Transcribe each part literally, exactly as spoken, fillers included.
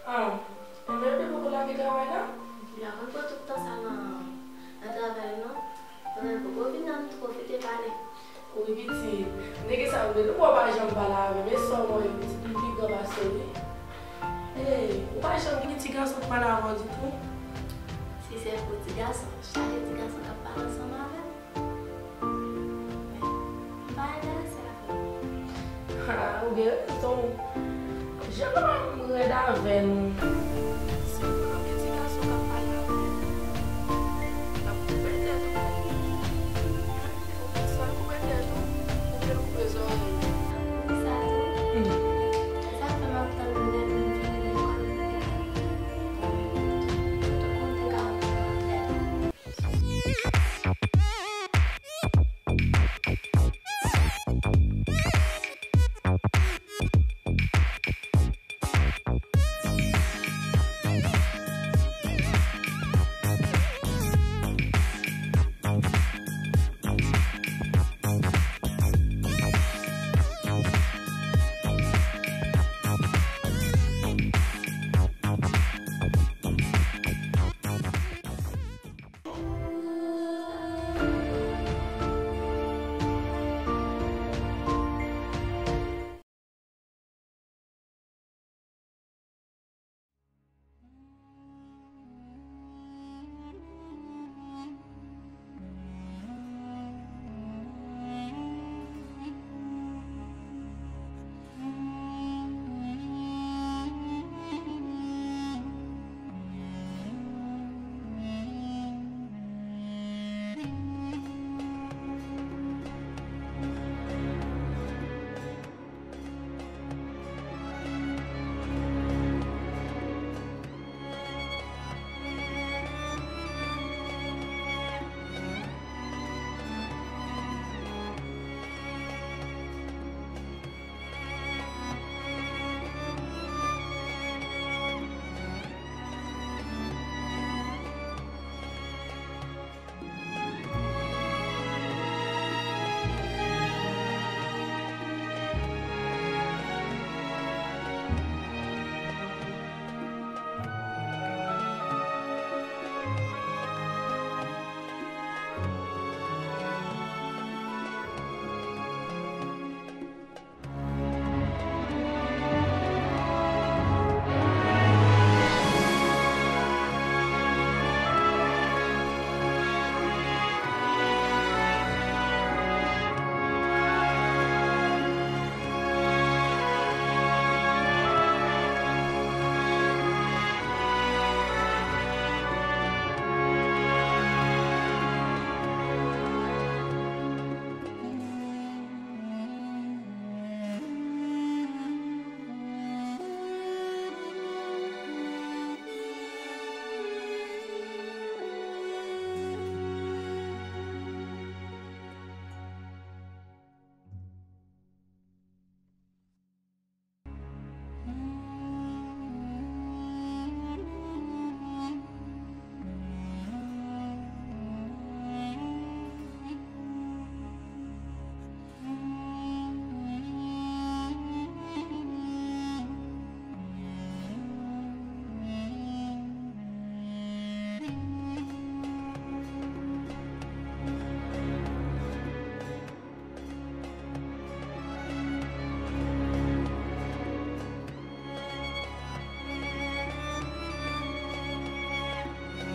Ah, enben yo te poko lage travay la? Epi la konn pran tout tan sa nan, nan travay non. Enben poko vin nan nou pwofite pale. Wi pitit, nèg sa vle nou wè w pa janm pale avè m, e sa w wè pitit li pi gran pase w wi. Ey, ou pa janm gen ti gason k pale avè w ditou? Si se pou ti gason, chak ti gason k ap pale ansanm avè m. Ha, ou gen rezon. Jan manman m rèd avè nou. Si w konnen w gen ti gason k ap pale avè w, l ap koupe tèt ou. Ou konn sa l koupe tèt ou, ou vle l koupe zòrèy ou. Ou di sa tou? Hmm. Se sa k fè m ap tann ou lè m vini lekòl pou m te ka, pou m te ka konn te ka antre nan tèt ou.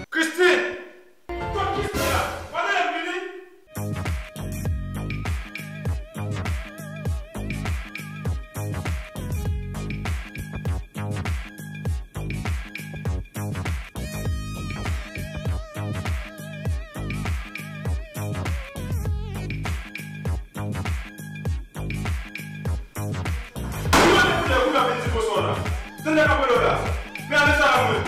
Christine! Kot Christine la? Pale, Emily! Ou mande pou lè ou ka vin di konsa la. Se nèg ap rele w la. Men ale sa la mwen.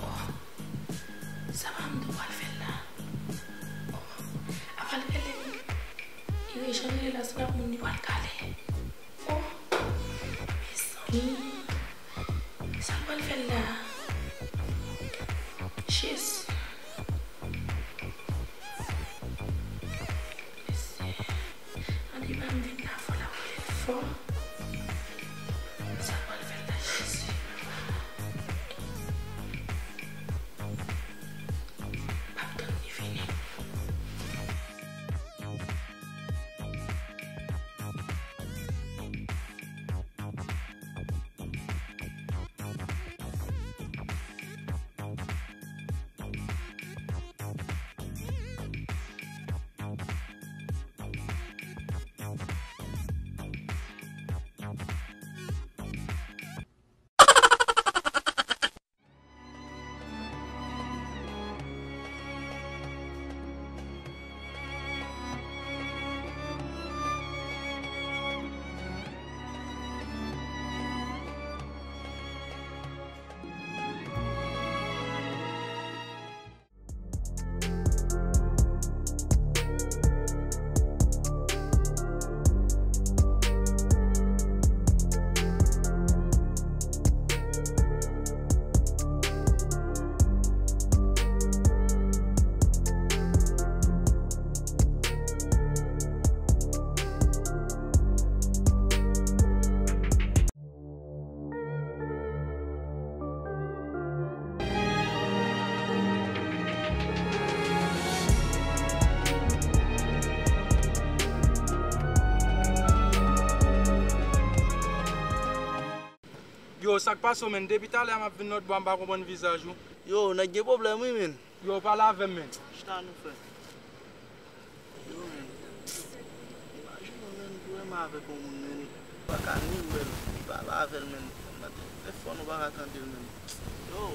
Oh, sa manman m tou pral fè l la? Oh, a pral rele m. Li jan l ye la, se pa moun li pral kale. Oh, mezanmi. Sa l pral fè l la? Chis. Mesye. Ann, li pa vin la fò, l ap rele l fò. Sa pral fè l la, Jezi. M ap tann li vini. Yo, sa k pase w, menn? Depi talè a m ap vin lòtbò a, m pa konprann vizaj ou. Yo, nèg gen pwoblèm, wi, menn. Yo, pale avè m, menn. Chita nou, frè. Yo, menn. Imajine w, menn, pou renmen avèk yon moun, menn. Ou pa ka ni wè l, ni pale avè l, menn. Mande telefòn, ou pa ka tande l, menn. Yo,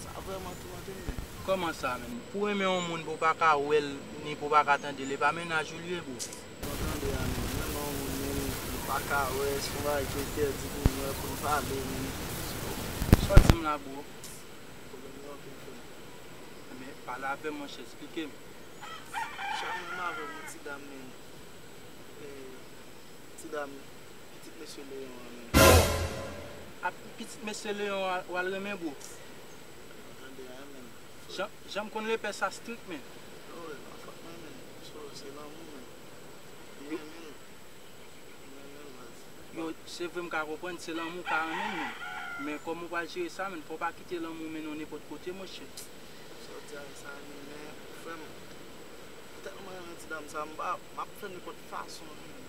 sa vrèman toumante m, menn. Kòman sa, menn? Pou renmen yon moun, pou w pa ka wè l, ni pou w pa ka tande l, e pa mennaj ou l ye, bro? Bon, tande a, menn. Renmen yon moun, menn, ou pa ka wè, se yon bagay ki entèdi pou nou wè, pou nou pale, menn. Sa w di m la, bro? Pwoblèm nan anpil, frè m. Ebyen, pale avè m, monchè, eksplike m. Monchè, mwen renmen avèk yon ti dam, menn. E, ti dam, pitit mesye Leyon an, menn. A, pitit mesye Leyon an, w al renmen, bro? Tande a, menn. Jan, jan m konn lepè sa strik, menn. Yo, e pa fòt mwen, menn. So, se lanmou, menn. Li renmen nou. Li renmen nou, baz. Yo, se vre m ka konprann, se lanmou ka renmen l, menn. Men kòman w pral jere sa, menn? Fò w pa kite lanmou mennen w nenpòt kote, monchè. Sa w di a, sa, menn, men, frè m, m tèlman renmen ti dam sa, m pa, m ap fè nenpòt fason, menn,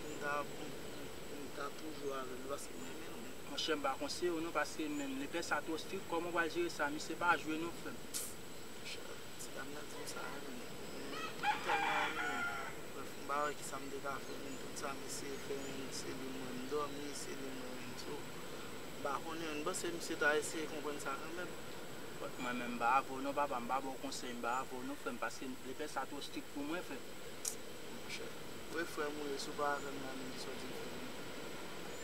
pou m ta, pou m, pou m, pou m ta toujou avè l, paske m renmen l, menn. Monchè, m pa konseye w non, paske, menn, lepè sa twò strik, kòman w pral jere sa? Misye pa jwe non, frè m. Monchè, ti dam nan di m sa, wi, men m tèlman renmen l. Brèf, m pa wè kisa m te ka fè, men tout sa m eseye fè, men se li m wè m dòmi, se li m wè m sou. M pa konnen, m panse misye ta eseye konprann sa kanmenm. But mwen menm, m pa avè w non, papa, m pa ba w konsèy, m pa avè w non, frè m, paske lepè sa twò strik pou mwen, frè m. Monchè, wi, frè m ou ye, si w pa avè m la menm, kisa w di m fè menm?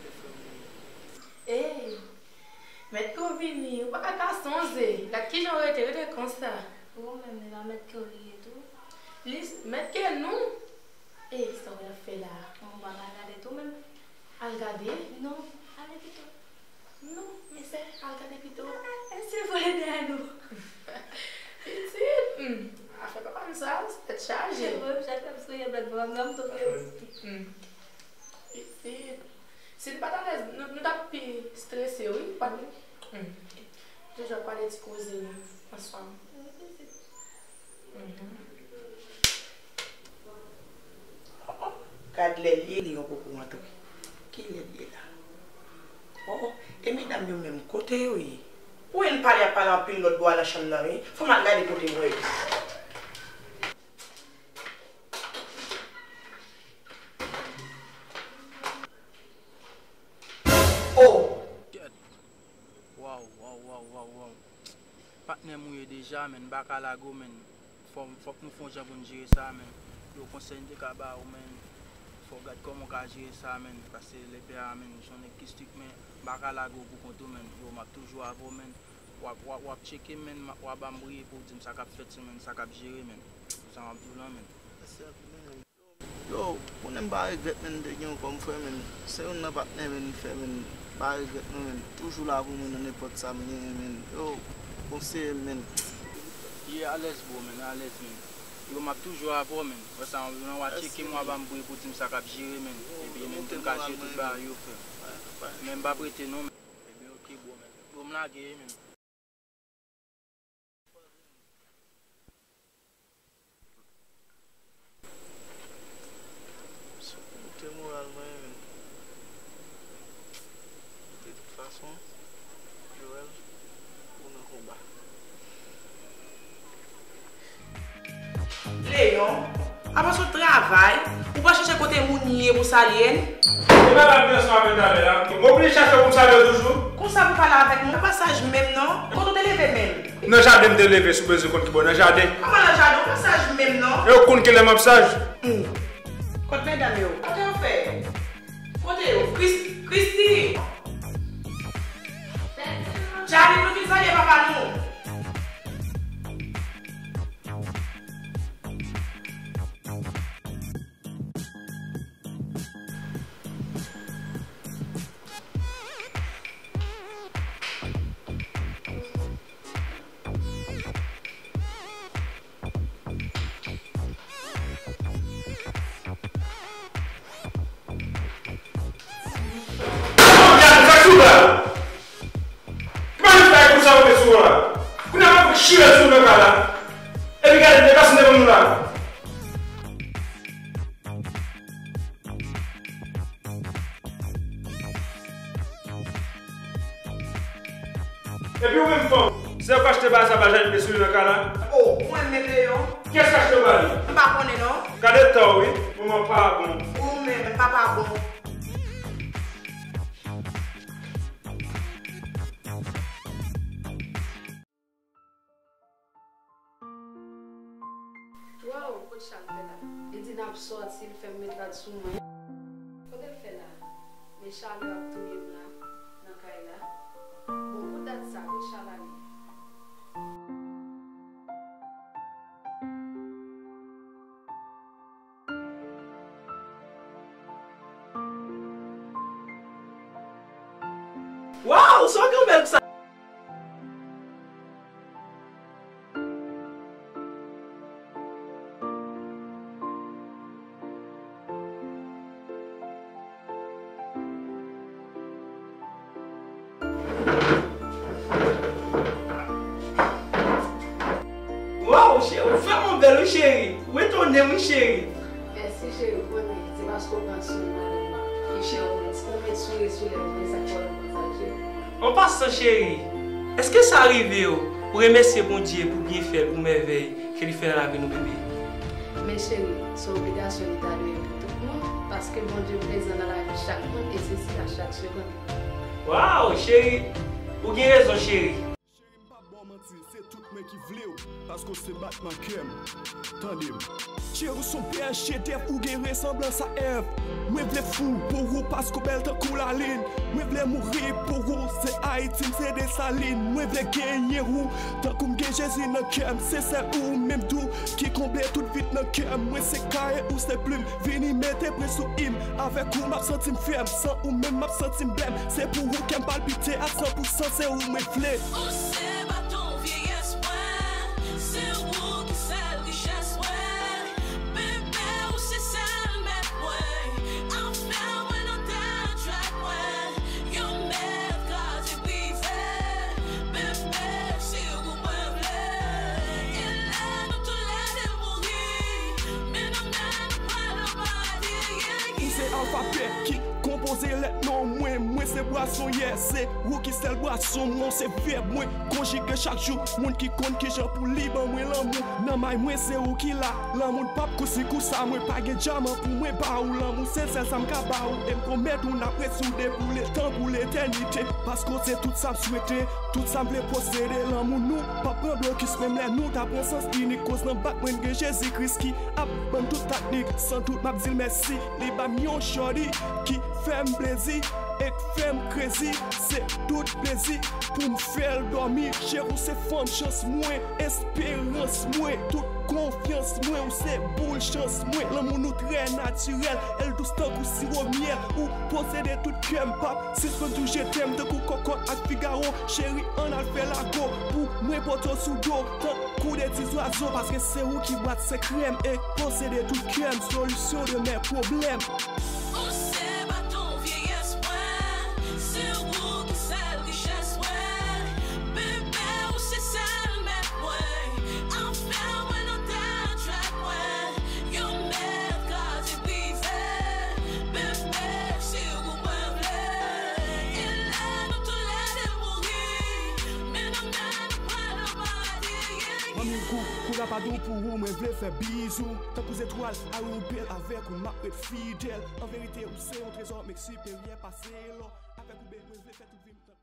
Wi, frè m ou ye. Ey! Mèt ke w vini, ou pa ka sonje. Gad kijan w rete, rete konsa. Ou menm, li pa mèt ke w li ye tou. Li mèt ke nou. Ey, sa w ap fè la? Ou pa ka gade tou menm? Al gade? Non, ale pito. Non, mesye, al gade pito. Mesye, vole dèyè nou. Pitit, hmm. Afè papa m sa, tèt chaje. Mwen, chak lè m sonje blòd papa m nan, m tonbe. Hmm. Pitit. Si n pa t alèz, nou, nou t ap pi strese, wi, pa vre? Hmm. Toujou ap pale ti koze, wi, ansanm. Mhm. Oh, oh, gad lè l ye, Leyon poko antre. Ki lè l ye la? Oh, oh, e medam yo menm, kote yo ye? Wi, n pale ap pale anpil lòt bò a nan chanm nan, wi. Fò m al gade kote m wè yo. Oh! Kèt. Waw, waw, waw, waw, waw. Patnè m ou ye deja, menn, m pa ka lage w, menn. Fò, fòk nou fè yon jan pou n jere sa, menn. Yo, konsèy m te ka ba w, menn. Fò w gad kòman w ka jere sa, menn. Paske lepè a, menn, se yon nèg ki strik, menn. M pa ka lage w pou kont ou, menn. Yo, m ap toujou avè w, menn. W ap, w ap, w ap tcheke m, menn. W ap ba m briye pou w di m sa k ap fèt, menn. Sa k ap jere, menn. Sa m ap di w lan, menn. Mèsi anpil, menn. Yo, konnen m pa regrèt, menn, m te gen w kòm frè, menn. Se youn nan patnè, menn, m fè, menn. M pa regrèt, non, menn. Toujou la pou mwen nan nenpòt sa m genyen, menn. Yo, Konseye m, men. Ye alèz, bro, men, alèz, men. Yo, m ap toujou avè w, men. Wè sa, yon lè w a tcheke m, w a ban m bri pou di m sa k ap jere, men. Epi, men, m ka jere tout bagay yo, frè. Men m p ap rete, non, men. Ebyen, oke, bro, men. Bro, m lage, men. Moute moral mwen, men. De tout fason, Joel, ou nan konba. Leyon, apa se w travay, ou pa chèche kote moun ye pou salye l? E pa la piyès m ap talè la. Mwen oblije chache pou m salye w toujou. Konsa pou pale avèk mwen, ou pa saj menm non. Kote w te leve menm? Nan jaden m te leve, si w bezwen konn kibò, nan jaden. Kòman nan jaden? Ou pa saj menm non. E w konn kilè m ap saj? Hmm. Kot medam yo? Kote yo fè? Kote yo? Chris-, Christy! Jaden nou vin salye papa nou. Gad sa sou la. Ki pa vin fè kout sa ou met sou ou la? Kounye a m ap chire sou ou nan kay la. Epi gade, deplase devan nou la. Epi ou menm fanm, se ou k achte bagay sa ba Janine te sou li nan kay la? O, ou menm menm Leyon? Kiyès k achte w ba li? M pa konnen non. Gade tan w wi, moman pa bon. Ou menm, papa bon. Waw, kot Charles fè la? Li di n ap sòti, li fè m met rad sou mwen. Kote l fè la? Men Charles ap touye m la, nan kay la. Bon, pou dat sa, kot Charles ale? Waw, sa w gen bèl sa. Waw, cheri, ou vrèman bèl wi, cheri. Ou etone m wi, cheri. Mèsi, cheri, ou konnen, se paske w pran swen madanm mwen. Pi chè, ou met, ou met souri sou lèv mwen, sa k fè w konsa, cheri. An pasan, cheri, èske sa rive w, ou remèsye Bondye pou byenfè l, pou mèvèy ke li fè nan lavi nou, bebe? Men, cheri, se yon obligasyon li ta dwe pou tout moun, paske Bondye prezan nan lavi chak moun, e se si a chak segonn. Waw, cheri, ou gen rezon, cheri. Cheri, m p ap ba w manti, se tout mwen ki vle w, paske w se batman kè m. Tande m. Cheri, w se yon bèl chedèv, ou gen resanblans a Èv. Mwen vle fou pou ou, paske w bèl tankou lalin. Mwen vle mouri pou ou, se Ayiti m, se Desalin. Mwen vle genyen ou, tankou m gen Jezi nan kè m. Se sèl ou menm tou ki konble tout vid nan kè m. Mwen se kaye, ou se plim, vini mete pre sou im. Avèk ou, m ap santi m fèm, san ou menm, m ap santi m blèm. Se pou ou kè m palpite a san pou san, se ou mwen vle. Ou se baton vyeyès mwen, se ou ki sèl richès mwen. Bebe, ou se sèl mèt mwen, afè mwen nan tèt djwèt mwen. Yon mèt kraze brize, bebe, se ou mwen vle. E lè nou toulède mouri, men nan men nou pral nan paradi. Ou se alfabè ki konpoze lèt non mwen, mwen se bwasonyè, se ou ki sèl bwason mwen, se vèb mwen konjige chak jou. Moun ki konn kijan pou li ban mwen lanmou, nan may mwen se ou ki la. Lanmou n p ap kousi kousa, mwen pa gen dyaman pou mwen ba ou. Lanmou se sèl sa m ka ba ou, e m pwomèt ou n ap ret soude pou letan, pou letènite. Paske w se tout sa m swete, tout sa m vle posede. Lanmou nou p ap pran blokis, menm lè nou ta pran sans inik. Koz nan bak mwen gen Jezi Kris ki ap ban m tout taktik. San dout m ap di l mèsi, li ba m yon shorty ki fè Fè m plezi, e k fè m krezi, se tout plezi pou m fè l dòmi. Cheri, ou se fanm chans mwen, esperans mwen, tout konfyans mwen. Ou se boul chans mwen, lanmou nou trè natirèl, e l dous tankou siwo myèl. Ou posede tout kè m, p ap sispann di w je t'aime tankou Kòkòt ak Figawo. Cheri, ann al fè lago pou mwen pote w sou do, tankou de ti zwazo, paske se ou ki bwat sekrè m e posede tout kè m, solisyon de mè pwoblèm. Ou se baton vyeyès mwen, se ou ki sèl richès mwen. Bebe, ou se sèl mèt mwen, afè mwen nan tèt trèt mwen. Yon mèt kraze brize, bebe, se ou mwen vle. E lè nou toulède mouri, men nan men nou pral nan paradi. Manmi, kou, kou rapadou pou ou, mwen vle fè bizou. Tankou zetwal, a ou bèl avèk ou, m ap ret fidèl. An verite, ou se yon trezò, men k siperyè pase lò. Avèk ou, bebe, mwen vle fè tout vi m tankou.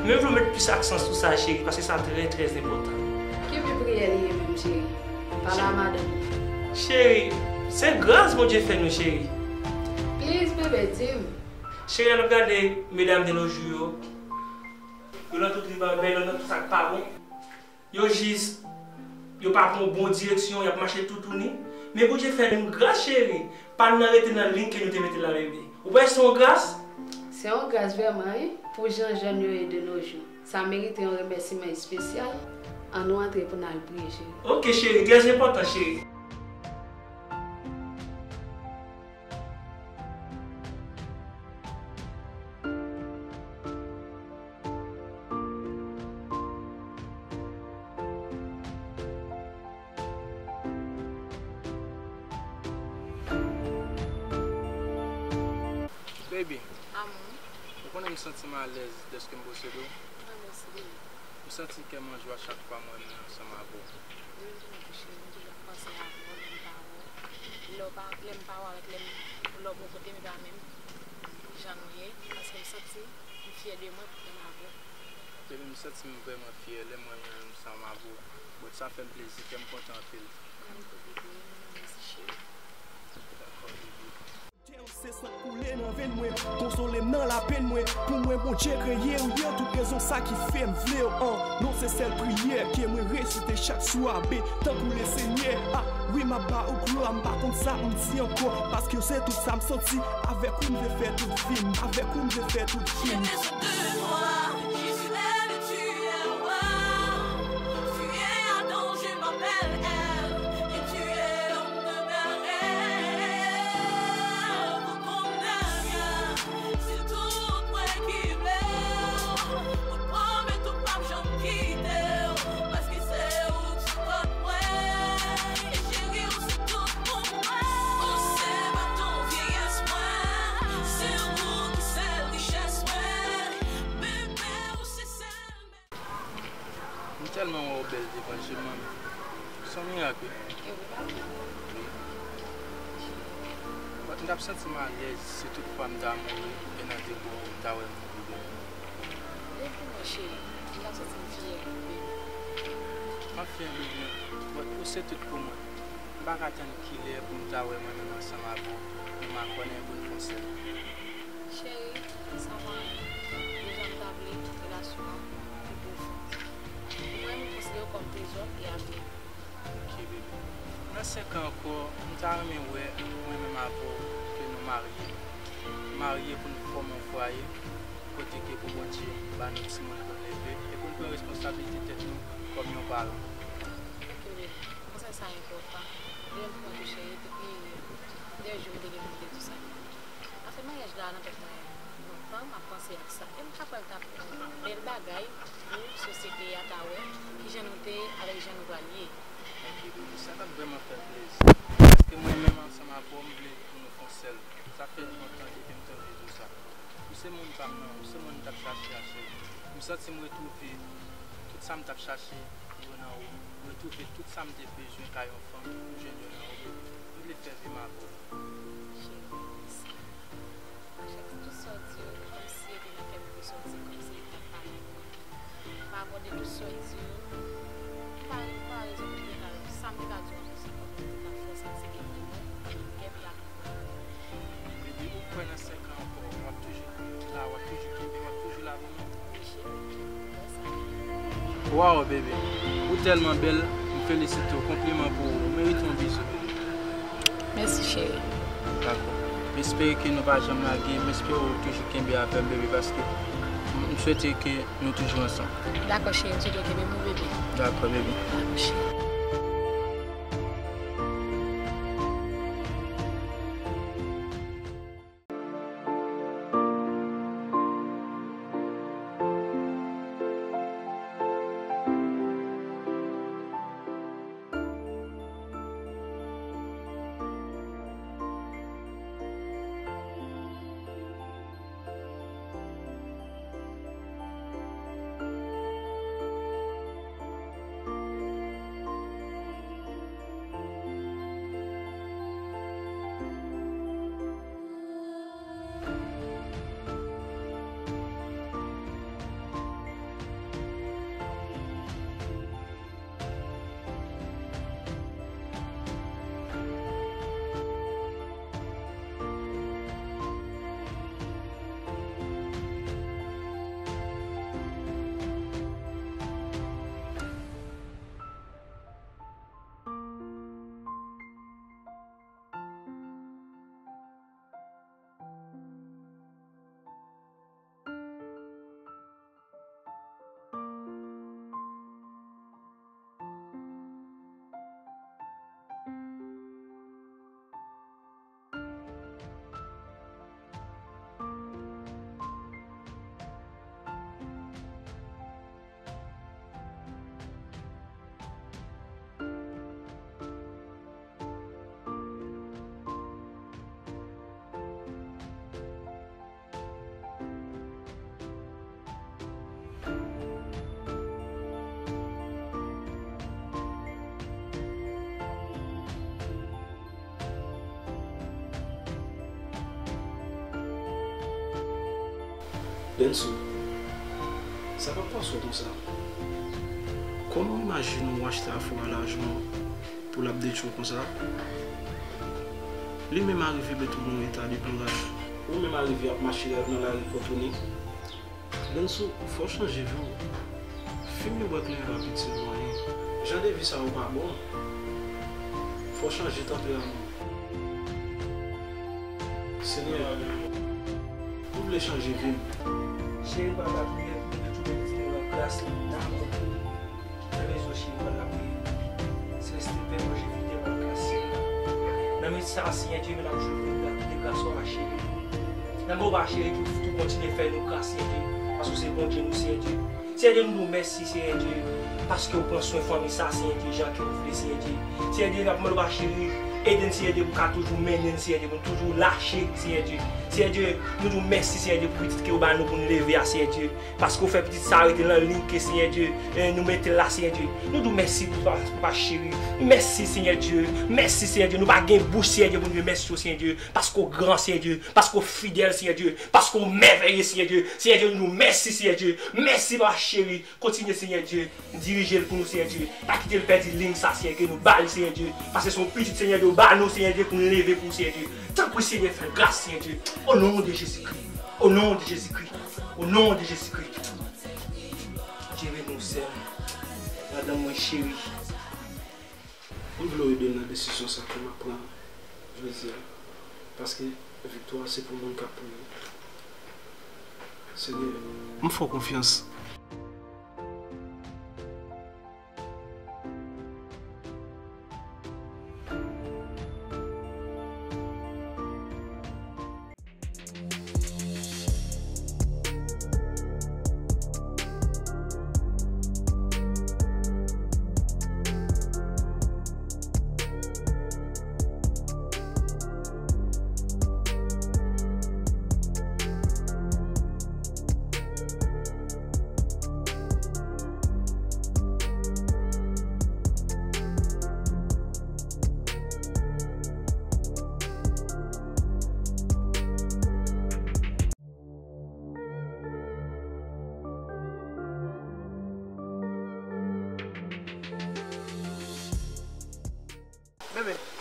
Men vle w met plis aksan sou sa, cheri, paske sa trè, trè enpòtan. Ki bi priyè li ye menm, cheri? Pale a madanm ou. Cheri, se gras Bondye fè nou, cheri. Please, bebe, di m. Cheri, lè n ap gade medam de nos jours yo, yo nan tout ri, bay nan tout sa k pa bon. Yo jis, yo pa pran yon bon direksyon, y ap mache toutouni. Men Bondye fè nou gras, cheri, pa n nan rete nan liy ke nou te mete la, bebe. Ou pa wè se yon gras? Se yon gras vrèman, wi, pou jan jèn yo ye de nos jours. Sa merite yon remèsiman espesyal. Ann nou antre pou n al priye, cheri. Oke, cheri, trè enpòtan, cheri. Baby, Amou, ou konnen m santi m alèz dèske m posede w. Mwen osi, baby. M santi kè m an jwa chak fwa m wè m ansanm avè w. Depi m konnen tou cheri, m toujou ap panse avè w, lè m pa wè w. Lè w pa, lè m pa wè w avèk lè m, lè w bò kote m, e pa menm jan nou ye, paske m santi m fyè de mwen pou m avè w. Baby, m santi m vrèman fyè lè m wè mwen menm ansanm avè w. Bon, sa fè m plezi, kè m kontan anpil. Mwen menm tou, bebe, mwen menm osi, cheri. Dakò, baby. Se san k koule nan venn mwen, konsole m nan lapenn mwen. Pou mwen, Bondye kreye w, ye tout rezon sa ki fè m vle w, an. Non, se sèl priyè ke mwen resite chak swa, be, tankou Lesenyè. A, wi, m ap ba ou glwa, m pa konn sa m di ankò, paske w se tout sa m santi. Avèk ou, m vle fè tout vi m, avèk ou, m vle fè tout vi m. J'ai besoin de toi, Jésus est le tueur. Tu es Adam, je m'appelle Ève, et tu es l'homme de mes rêves. Ou konnen byen, se tout mwen ki vle w. Mwen pwomèt ou p ap janm kite w, paske se ou k sou kòd mwen. E cheri, ou se tout pou mwen. Ou se baton vyeyès mwen, se ou ki sèl richès mwen. Bebe, ou se sèl. M tèlman wè w bèl devan je m, manmi. Se yon mirak, wi. E wi, papa. Wi. But m t ap santi m alèz si tout fwa m ta mouri, e nan de bò w, m ta wè m mouri, bebe. Depi mwen, cheri, m t ap santi m fyè, bebe. M ap fyè, bebe, but ou se tout pou mwen. M pa ka tann kilè pou m ta wè mwen menm ansanm avè w, nou makònen pou n fè yon sèl. Cheri, sa pa anyen. Deja m ta vle relasyon an pi pwofon. Mwen, m konsidere w kòm trezò e avni m. Ok, bebe. Nan senk an ankò, m ta renmen wè mwen menm avè w ke nou marye. Marye pou n fòme yon fwaye, kote ke pou Bondye ba nou timoun pou n leve e pou n pran responsablite tèt nou kòm yon paran. Ok, bebe. Konsèy sa enpòtan. Lè m pran tou cheri, depi dè jou m te gen pou m te di sa. Afè maryaj la nan tèt mwen lontan, m ap panse ak sa. E m ka kwè l t ap yon bèl bagay pou sosyete a ta wè kijan nou te ye avèk jan nou pral ye. Cheri, sa t ap vrèman fè plezi. Paske mwen menm ansanm avè w, m vle pou nou fè yon sèl. Sa fè lontan depi m te vle di w sa. Ou se moun pa m nan, ou se moun m t ap chache a, cheri. M santi m retwouve tout sa m t ap chache yo nan ou. M retwouve tout sa m te bezwen ka yon fanm, m jwenn yo nan ou, baby. M vle fè vi m avè w. Cheri, mèsi. Machè, tout sa w di yo, kòmsi yo te nan kè m pou yo sòti, kòmsi yo te ap pale pou mwen. Pa abòde tout sa w di yo. M pa, m pa rezon pou m te ka, sa m te ka di w ankò, se kòm m te ka fè w santi ke mwen menm, m gen pye ak ou. Baby, ou kwè nan senk an ankò, w ap toujou la, w ap toujou kenbe, w ap toujou la pou mwen? Wi, cheri, m kwè sa. Wow, baby, ou tèlman bèl, m felisite w, konpliman pou ou, ou merite yon bizou, baby. Mèsi, cheri. Dakò. M espere ke nou pa janm lage. M espere w toujou kenbe avè m, baby, paske m, m swete ke nou toujou ansanm. Dakò, cheri. M swete w kenbe m wi, baby. Dakò, baby. Dakò, cheri. Densou, sa p ap pase w konsa. Kòman w imajine w achte afè w a lajan w pou l ap detwi w konsa? Li menm arive mete w nan yon eta deplorab. Ou menm arive ap mache rèv nan lari pou w tounen. Densou, fò w chanje vi w. Fimen bwè kleren p ap itil w anyen. Jan de vi sa yo pa bon. Fò w chanje tanperaman w. Senyè, m vle chanje vi m. Cheri, m pral lapriyè pou m retwouve pitit mwen nan gras li, nan amou pou li. Nan bezwen cheri, m pral lapriyè. Selès te pè, manje fidèl nan gras syèl la. Nan men sa, Senyè Dye, men n ap jwenn gras, de gras ou a, cheri. Nan men ou a, cheri, ki tou kontinye fè nou gras, Senyè Dye, paske w se Bondye nou, Senyè Dye. Senyè Dye, nou di w mèsi, Senyè Dye, paske w pran swen fanmi sa, Senyè Dye, jan ke w vle, Senyè Dye. Senyè Dye, n ap mande w a, cheri, ede n, Senyè Dye, pou w ka toujou mennen n, Senyè Dye, pou n toujou lache, Senyè Dye. Senyè Dye, nou di w mèsi, Senyè Dye, pou pitit ke w ba nou pou n leve a, Senyè Dye, paske w fè pitit sa rete nan liy ke, Senyè Dye, e nou mete l la, Senyè Dye. Nou di w mèsi pou papa, papa cheri. Mèsi, Senyè Dye. Mèsi, Senyè Dye. Nou pa gen bouch, Senyè Dye, pou n di w mèsi, Senyè Dye, paske w gran, Senyè Dye, paske w fidèl, Senyè Dye, paske w mèvèye, Senyè Dye. Senyè Dye, nou di w mèsi, Senyè Dye. Mèsi, papa cheri. Kontinye, Senyè Dye, dirije l pou nou, Senyè Dye. Pa kite l pèdi liy sa, Senyè, ke nou ba li, Senyè Dye. Paske se yon pitit, Senyè Dye, ou ba nou, Senyè Dye, pou n leve pou ou, Senyè Dye. Tanpri, Senyè, fè gras, Senyè Dye. O non de Jezikri. O non de Jezikri. O non de Jezikri. Dye beni w, sè m. Madanm mwen cheri. M vle w ede m nan desizyon sa ke m ap pran jodi a. Paske viktwa se pou moun k ap priye. Senyè, m fè w konfyans. fè.